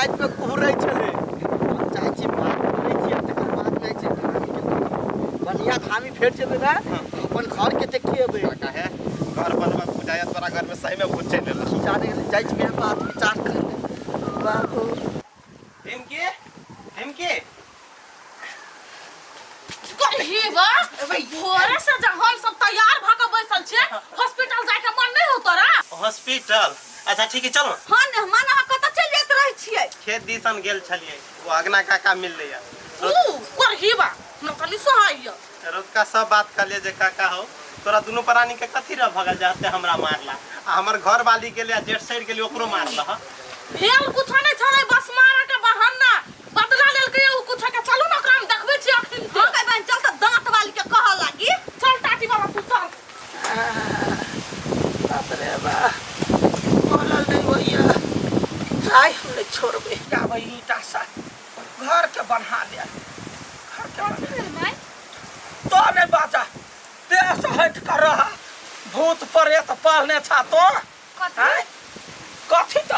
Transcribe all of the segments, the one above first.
रातिमे कुहरै छलै। हम चाहै छी बात करै छियै, तकर बाद जाइ छियै धामीके तरफ। बढ़िआँ धामी भेट जेतै ने, अपन घरके देखिएबै। काहे घर बनबऽ बुझाइया तोरा घरमे सहीमे भूत चलि एलौ। जाने जाइ छी बात विचार करै लए। बाबू ढिमकी, ढिमकी। कही बा, भोरे से जब हम सब तैयार भ के बैसल छियै, हॉस्पिटल जाय के मन नहीं हो तोरा? हॉस्पिटल? अच्छा ठीक है, चलो। हाँ ने मन, अहाँ कतऽ चलि जाइत रहै छियै? खेत दिसन गेल छलियै, ओ अगना काका मिललै। ऊ करही बा, हमरा खाली सोहाइया। रतका सब बात कहलियै जे काका हो, तोरा दुनू प्राणी के कथी रह भगल जाते हमरा मारला, आ हमर घर वाली गेलै आ जेठ सड़ि गेलै ओकरो मारला। भेल कुछो नहीं छलै, बस मारे के बहाना, बदला लेलकै उ कुछो के। चलू ने, ओकरा हम देखबै छी अखन। हाँ के बहन, चल तऽ दांत वाली के कहऽ लागी। चल टाटी बाबा, तू चल। बाप रे बा, बोलल नहीं होइया। आइ हम नहीं छोड़बै। जाबै ईटा सा घर के बन्हा दे, घर के बन्हा। तो नहीं बाजा, देह से हट कर रहा। भूत प्रेत पालने छा तो? आँय? कथी त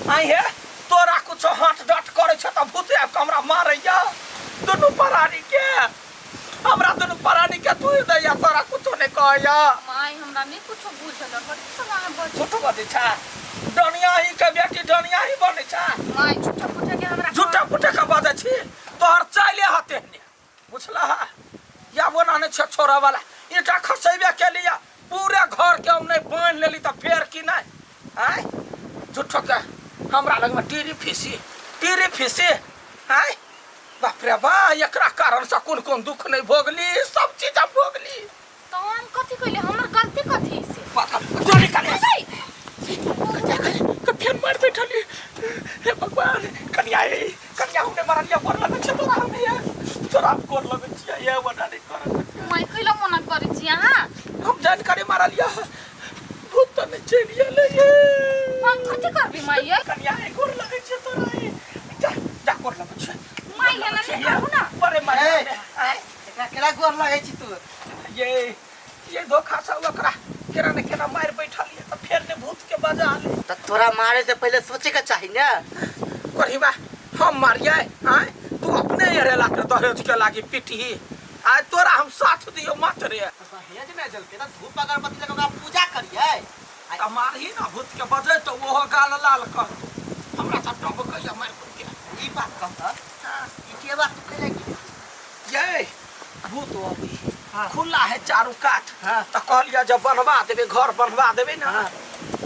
आइ हे, तोरा कुछो हट डट करै छ त भूत आबि कऽ हमरा मारैया दुनू प्राणी के। हमरा दुनू प्राणी के तोड़ि दैया, तोरा कुछो नहि कहैया। माय, हमरा नहीं कुछो बुझल, कथी सब अहाँ बजै? झूठ बजै छ? डनिया ही के बेटी डनिया ही बनै छ। माय, झूठा फूटा के हमरा झूठा फूटा के बजै छी? तोहर चाइले हते ने बुझलह या वो नहीं छे छोड़ा वाला। ईटा खसेबे के लिए पूरे घर के हम नहीं बांध लेली तो फेर की नहीं। आय झूठो के हमरा लग में टीरी फीसी, टीरी फीसी। आय बाप रे बा, एकरा कारण से कोन कोन दुख नहीं भोगली, सब चीज हम भोगली। तो हम कथी कहली? हमर गलती कथी से? पता जो निकाले के फेर मार बैठली। हे भगवान, कन्या ए कन्या, हमने मारलिया गोर लगै छै तोरा। हम ये तोरा हम गोर लगै छियै, ये वना नहीं कर। माय, कैला मना करै छी अहाँ? हम जानकारी मारलिया, भूत तऽ नहीं चलि गेलै ये। हम कथी करबी माय ये? कन्या ए, गोर लगै छै तोरा ए। जा जा, गोर लगै छै। माय, एना नहीं करू ना। अरे माय। ए, एकरा केना गोर लगै छी तू? ये धोखा से ओकरा केना ने केना मारि बैठल ये, तऽ फेर ने भूत के बजा ले। तऽ तोरा मारे से पहिले सोचे के चाही ने। कहिबा हम मारिए? आय तू अपने अरेला के दहेज के लागी पिटही। आय तोरा हम साथ दियो मत रे। दहेज में जलते तऽ धूप अगरबत्ती लगा ओकरा पूजा करिए। तऽ मारही ना भूत के बजे तो ओहो गाल लाल करतो। हमरा तऽ टपकैया मारि के। ई बात कह तऽ ई के बात तू कैला की? ये भूत अभी खुला है चारू कात। तऽ कहलियै जब बनवा देबै घर, बनवा देबै ने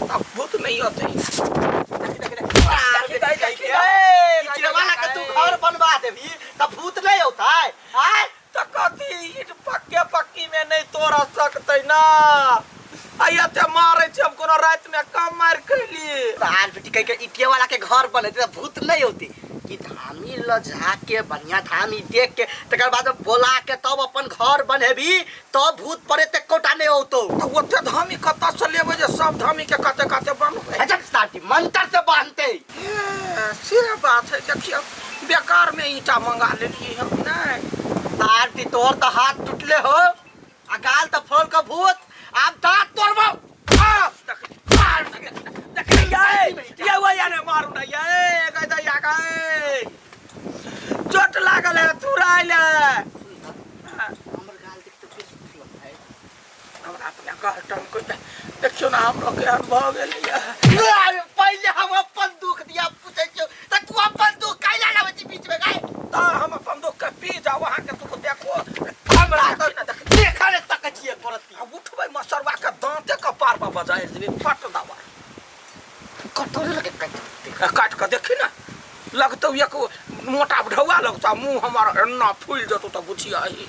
तब भूत नहीं अतै। वाला के तू घर बनवा देबी तऽ भूत नहीं औतै? आय तऽ कथी ईट पक्के पक्की में नहीं तोड़ सकतै ना। आ एते मारै छै, हम कोनो राति में कम मारि खैली? तार बेटी कह के ईटे वाला के घर बनेते तऽ भूत नहीं औतै कि धामी ल जाके बढ़िया धामी देख के तकर बाद बोला के तब अपन घर बनेबी, तब भूत पड़े ते कोटा नहीं औतो। तऽ ओते धामी कतऽ से लेबै जे सब धामी के कते कते बनबै? अच्छा साथी, मंत्र से बांधते। ए, से बात है। देखियौ, बेकार में ईटा मंगा लेलियै हम नहीं। तार दी, तोहर तो हाथ टूटले हो आ गाल तो फोड़ के भूत आब दांत तोड़बो। आ, देख, देख, ये ये वो याने मारू ना ये कह दे या कह चोट लागल है तुराइल है। हमर गाल देख तो बेसी फूलल है। हमरा अपना गाल टमकै। देखियौ ने, हमरो केहन भऽ गेलैया। पहिले हम अपन दुख दिया पूछै छियौ तऽ तू अपन दुख कैला लाबै छी बीच में गाय? तऽ हम अपन दुख के पी जाउ, अहाँके दुख देखो। हमरा तऽ देखऽ नहि सकै छियै परती। आ उठबै मसरुआ के दाँते कपार पर बजारि देबै फट दबा। कटोरे लगे काटि। काटि कऽ देखी ने, लगतौ एक मोटा ढौआ लगतौ, मुँह हमर एना फूलि जेतौ तऽ बुझियही।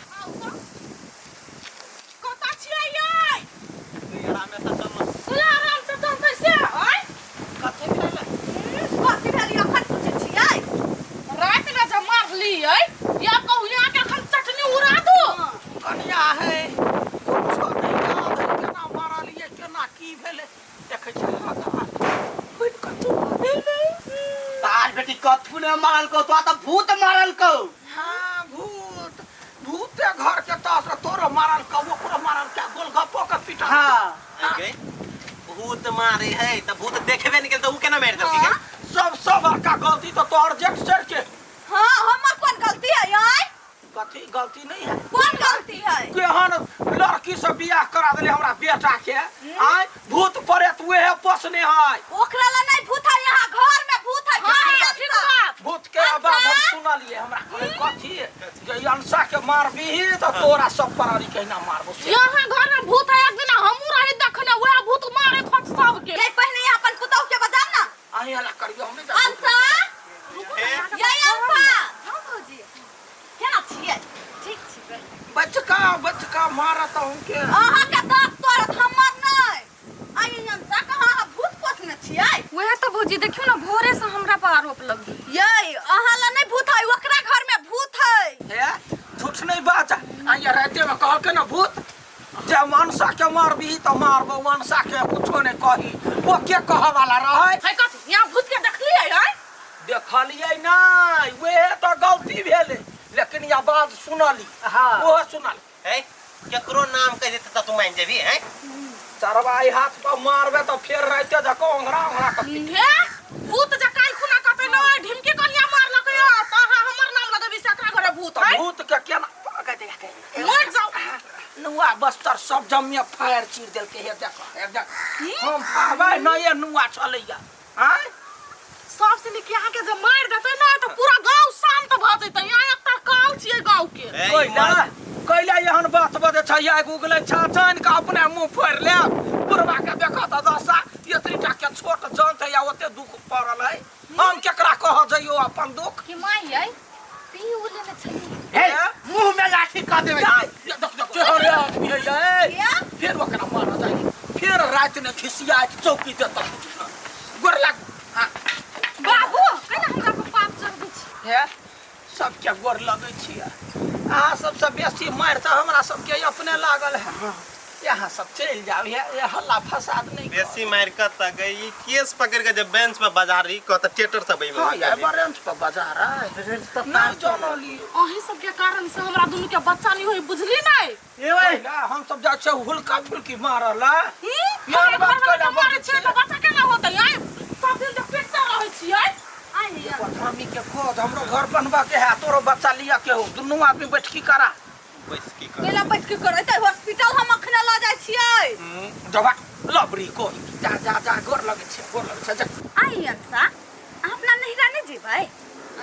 कतऽ छियै यै? कोला आराम से चलतै से? आँय, कथी भेलै? कथी भेल अखन पूछै छियै? रातिमे जे मारलियै या कहू, यहाँ के अखन चटनी उड़ा दू। कनिया है, कुछो नहि याद है, केना मारलियै, केना की भेलै। देखै छै हाथ फूलि कऽ चुरा भेलै। तार बेटी, कथू ने मारल को, तो तऽ भूत मारल को। हाँ, भूत, भूते घर के तस तोरो मारल कौ, ओकरो मारल क्या, गोलगप्पो के पीटा। हाँ। गई भूत मारे है तऽ भूत देखबे नहीं केल तऽ ऊ केना मारि देलकै? सब सब बड़का गलती तो तोहर जेठ सर के। हाँ, हमर कोन गलती है यार? कथी गलती नहीं है? कोन गलती है? केहन लड़की से बियाह करा देले हमरा बेटा के, आय भूत प्रेत उहे पोसने है। ओकरा ला नहीं भूत है, यहाँ घर में भूत है। हाँ, ठीक बात। भूत के आवाज हम सुनलिए, हमरा कहै कथी जे अंशा के मारबीही तो तोरा सब परारी कहिना मारबो। यहाँ घर में भूत है, एक दिन हमहू रही देखने वह भूत मारे खट सबके। ये पहले यहाँ अपन पुतहु के बजाओ ना। अहीं हल्ला करियो, हम नहीं जाबो। अंशा, ये अंशा। हाँ भौजी। केना छियै? ठीक छियै। बचका बचका मारत हूं के। अहाँ के दांत तोड़त, हमर नहीं। आई अंशा कहाँ अहाँ भूत पोसने छियै? वएह तऽ भौजी देखियौ ने भोरे से हमरा पर आरोप लग गेल। ये अहाँ ला नहीं भूत है, ओकरा घर में भूत है। हे झूठ नहीं बाज। आइया राते में कहलकै ना भूत जे मनसा के मारबी तो मारबो, मनसा के कुछो नहीं कही। वो के कह वाला रहे? है कथी यहाँ भूत के देखलियै है? देखलियै नहीं, वह तो गलती भेलै, लेकिन यह बात सुनली। हाँ। ओहो सुनली। है केकरो नाम कह देते त तू मान जेबी हैं? चरवाई हाथ पर मारबे तो फिर राते जको ओंघरा ओंघरा के हे भूत जकाई खुना कहते न ढिमकी कनिया मारलकै त अहाँ हमर नाम लगेबी से एकरा घरे भूत है। भूत के केना पकड़ दे मर जाओ। नुआ बस्तर सब जमिया फायर चीर देलकै। हे देखो, हे देख, हम पाबै नये नुआ चलैया। आँय सब से निक यहाँ के जे मार देते ना तो पूरा गांव शांत भ जैते। यहाँ एकटा काल छियै गांव के। कैला कैला एहन बात बजै छै? आगि उगलै छै जानि के अपने मुँह फोड़ि लेब। बुढ़वा के देखत दशा एतनी टा के छोट जंत है या ओते दुख पड़ल है। हम केकरा कह जइयो अपन दुख? कि माय यै पी उ लेने छली। हे मुंह में लाठी कह देबै। देख देख केहन आदमी है ये। फिर ओकरा मारऽ जाइ, फिर राति ने खिसिया चौकी देता गोर लाग। हाँ बाबू केना हमरा पर पाप चढ़बै छी? हे सबके गोर लगै छियै। अहाँ सबसँ बेसी मारि तऽ हमरा सबके अपने लागल है। यहाँ सब चलि जाउ, ये हल्ला फसाद नहीं। बेसी मार के त गई केस पकड़ के जब बेंच पर बाजार रही कहत टेटर सब एमे। हाँ यार बेंच पर बाजार है नहीं जानली। अहीं सबके कारण से हमरा दुनू के बच्चा नहीं होई, बुझली नहीं? ए भाई हम सब जाइ छियै हुलका फुलकी मारल। यार बात कैला मारै छियै तऽ बच्चा केना होतै? आइ सब दिन तऽ पेटते रहै छियै। पठामी के खोज हमरो घर बनबा के है, तोरो बच्चा लिया के हो, दुनू आदमी बैठकी करा। बैठकी करा कैला बैठकी करै? हॉस्पिटल हम अखने ल जाइ छियै। जबा लबरी को जा जा जा गोर लगै छै, गोर लगै छै। आई अंशा, अहाँ अपना नहिरा नहि जेबै?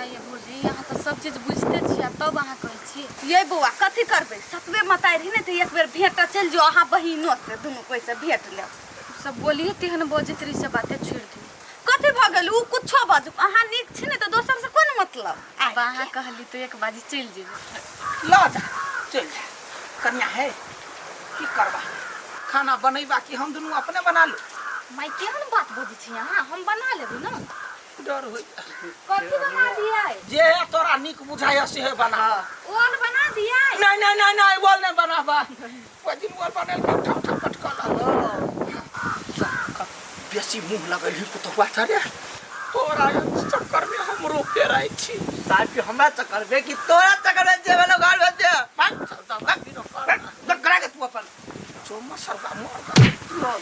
आइए भौजी, अहाँ तऽ सब चीज बुझते छियै तब अहाँ कहै छियै। ये बौआ कथी करबै, सतबे मताइ रही ने तऽ एक बेर भेंट चलि जो अहाँ बहिनो से, दुनू कोइ से भेंट लेब। सब बोलिए तेहन बजैत रही से बाते छोड़ि दियौ। कथी भऽ गेल? उ कुछो बाजू, अहाँ नीक छी ने तऽ दोसर से कोन मतलब? आब अहाँ कहली तऽ एक बाजी चलि जेबै। ल जा चलि जा कन्या। है की करबा, खाना बनैबा कि हम दुनू अपने बना लू? माय केहन बात बजै छी अहाँ, हम बना लेबै ने। डर होइ। कथी बना दियै? जे तोरा नीक बुझाय से बना। ओल बना दियै? नहीं नहीं नहीं नहीं ओल नहीं बनाबा। ओहि दिन ओल बनेलकै उठा उठा पटकल। बेसी मुँह लगैलही पुतहुआ रे, तोरा चक्कर में हमरो पेराइ छी। साहब के हमरा चक्कर में कि तोरा चक्कर में जे वाला घर में जे करा के तू अपन चोमा सरवा मर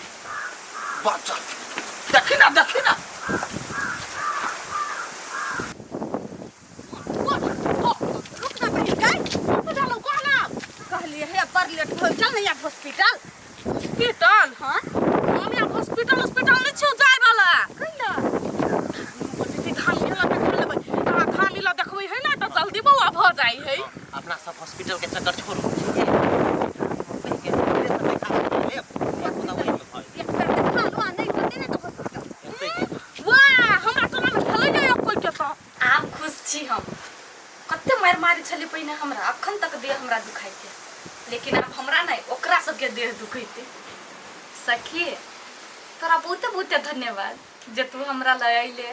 बचल। देखी ना देखी ना। रुक ना बहिन गई, कहलिए हे बड़ लेट हो, चल ना हॉस्पिटल। हॉस्पिटल? हाँ हम यहाँ हॉस्पिटल हॉस्पिटल नहीं छियो जाय वाला। कैला? धामी ला देख लेबै, अहाँ धामी ला देखबै है ना तऽ जल्दी बौआ भऽ जाइ है। अपना सब हॉस्पिटल के चक्कर छोड़ू। एक बेर देखा लो, आ नहीं होते ने तऽ हॉस्पिटल। वाह हमरा टोला में खेलै जाय कोइ के तऽ। आब खुश छी हम। कते मारि मारै छलै पहिने हमरा, अखन तक देह हमरा दुखाइते, लेकिन आब हमरा नहि ओकरा सबके देह दुखैते। सखी तोरा बहुते बहुते धन्यवाद जे तू हमरा लए अइले,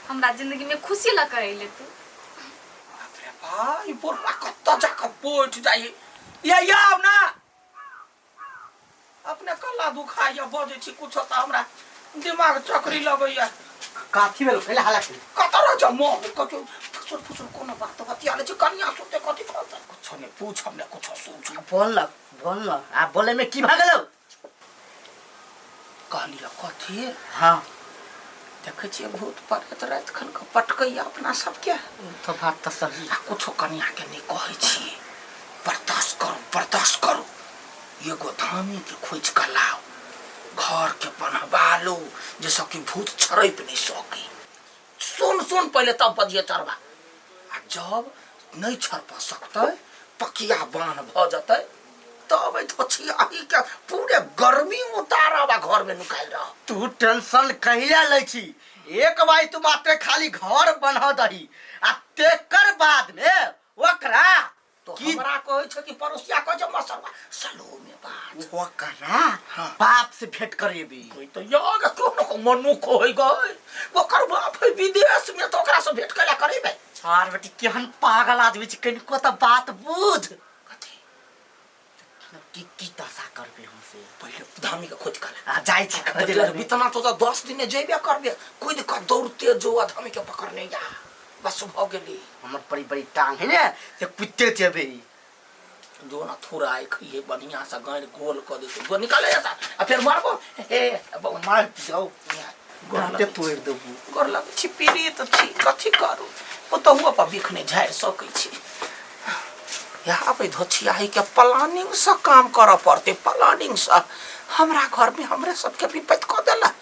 हमरा जिंदगी में खुशी लऽ के अइले तू। बाप रे बा, ई बुढ़वा कतऽ जाकऽ बैठ जाइ। ये आउ ना, अपने कल्ला दुखाइया बजै छी कुछो तऽ हमरा दिमाग चकरी लगैया। काथी भेल कैला हल्ला केली? कतऽ रहै छ मोह कतौ फुसुर फुसुर कोनो बात बतिया लै छी, कनिया सुनते कथी कहतै? कुछो नहि पूछ, हमने कुछो सूझ। बोल न बोल न, आ बोले में की भऽ गेलौ? कहली ल कथी? हाँ देखै छियै भूत प्रेत राति खन के पटकैया अपना सबके। तो बात तऽ सही। आ कुछो कनिया के नहि कहै छियै, बर्दाश्त करू बर्दाश्त करू। एगो धामी के खोजि कऽ लाउ, घर के बनवा लू जैसे कि भूत छड़पि नहि सकै। सुन सुन पहिले तब बजिए चढ़बा। आ जब नहि छड़प सकतै, पकिया बान्ह भऽ जेतै, तब एहि धोछियाही के पूरे गर्मी उतारब आ घर में नुकायल रहब। तू टेंशन कहिया लै छी? एक बार तू मात्र खाली घर बना दही आ तेकर बाद में ओकरा तो की हमरा कहै छै कि पड़ोसिया कहै छै मसरवा सलो में बात ओकरा हाँ। बाप से भेंट करेबी। कोई तो यार कोनो को मनुख होय गए, ओकर बाप है विदेश में, तो ओकरा से भेंट कैला करेबे? आर बेटी केहन पागल आदमी छै, कनिको तऽ बात बुझ। कथी? की की दशा करबे हमसे? पहिले धामी के खोज कर। आ जाइ छी खोजे लए। बितना तो 10 दिन जेबे करबे, कूद के दौड़ते जो आ धामी के पकड़ने जा, बस भ गेली। हमर बड़ी बड़ी टांग है ने, से कुत्ते जेबे। जो ना थोड़ा आइ खइए बढ़िया से गाँड़ गोल क देते, गो निकाले जा आ फिर मारबो। हे मार जाओ गोर गाँटे लगै तोड़ि देबू। गोर लगै छी, पीड़ित छी, कथी करू, पुतहुओ पर बिख नहि झाड़ि सकै छी। यहाँ पे धोछियाही के प्लानिंग से काम करऽ पड़तै, प्लानिंग से। हमरा घर में हमरे सबके विपत्ति कऽ देला।